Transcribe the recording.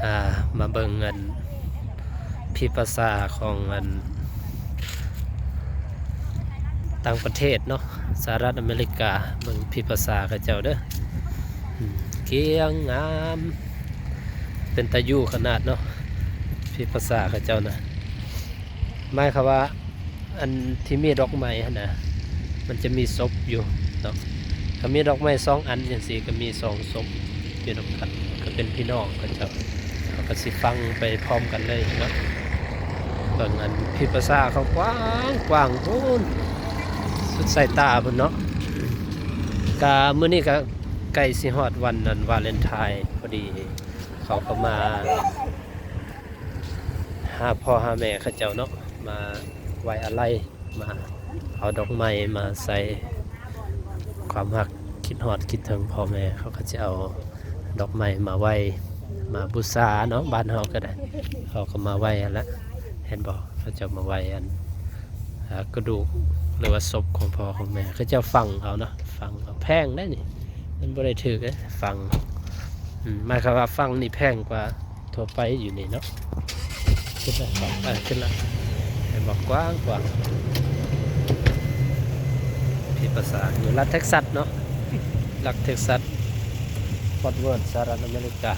ອ່າ ມາເບິ່ງອັນຜີປາສາຂອງອັນຕ່າງປະເທດເນາະ ສະຫະລັດອາເມລິກາ. ເບິ່ງຜີປາສາເຂົາເຈົ້າເດີ ອືມ ກ້ຽງງາມ ເປັນຕາຢູ່ຂະໜາດເນາະ ຜີປາສາເຂົາເຈົ້ານະ. ໝາຍຄວາມວ່າ ອັນທີ່ມີດອກໄມ້ຫັ້ນນະ ມັນຈະມີສົບຢູ່ເນາະ. ຖ້າມີດອກໄມ້ສອງອັນຈັ່ງຊີ້ ກໍມີສອງສົບຢູ່ນຳກັນ ກໍເປັນພີ່ນ້ອງເຂົາເຈົ້າ. ເຮົາກໍຊິຟັງໄປພ້ອມກັນເລີຍເນາະ. ເບິ່ງອັນຜີປາສາເຂົາກວ້າງໆ ພຸ້ນ ສຸດສາຍຕາພຸ້ນເນາະ. ກະມື້ນີ້ກະໃກ້ຊິຮອດວັນອັນວາເລັນທາຍພໍດີ ເຂົາກໍມາ ຫາພໍ່ຫາແມ່ເຂົາເຈົ້າເນາະ ມາໄວ້ອາໄລ ມາເອົາດອກໄມ້ມາໃສ່ຄວາມຮັກ ຄິດຮອດຄິດເຖິງພໍ່ແມ່. ເຂົາກໍຈະເອົາດອກໄມ້ມາໄວ້ ມາບູຊາເນາະ ບ້ານເຮົາກໍໄດ້ ເຂົາກໍມາໄວ້ຫັ້ນລະ. ເຫັນບໍ່ ເຂົາເຈົ້າມາໄວ້ອັນ ອ່າ ກະດູກ ຫຼືວ່າສົບຂອງພໍ່ຂອງແມ່ ເຂົາເຈົ້າຝັງເອົາເນາະ ຝັງເອົາ. ແພງໄດ໋ນີ້ ມັນບໍ່ໄດ້ຖືກເດ້ ຝັງ ອືມ ໝາຍຄວາມວ່າຝັງນີ້ແພງກວ່າ ທົ່ວໄປຢູ່ນີ້ເນາະ. ຂຶ້ນລະ ໄປຂຶ້ນລະ ເຫັນບໍ່ ກວ້າງໆ. ຜີປາສາຢູ່ລັດເທັກຊັສເນາະ ລັດເທັກຊັສ ຟອດເວີດ ສະຫະລັດອາເມລິກາ.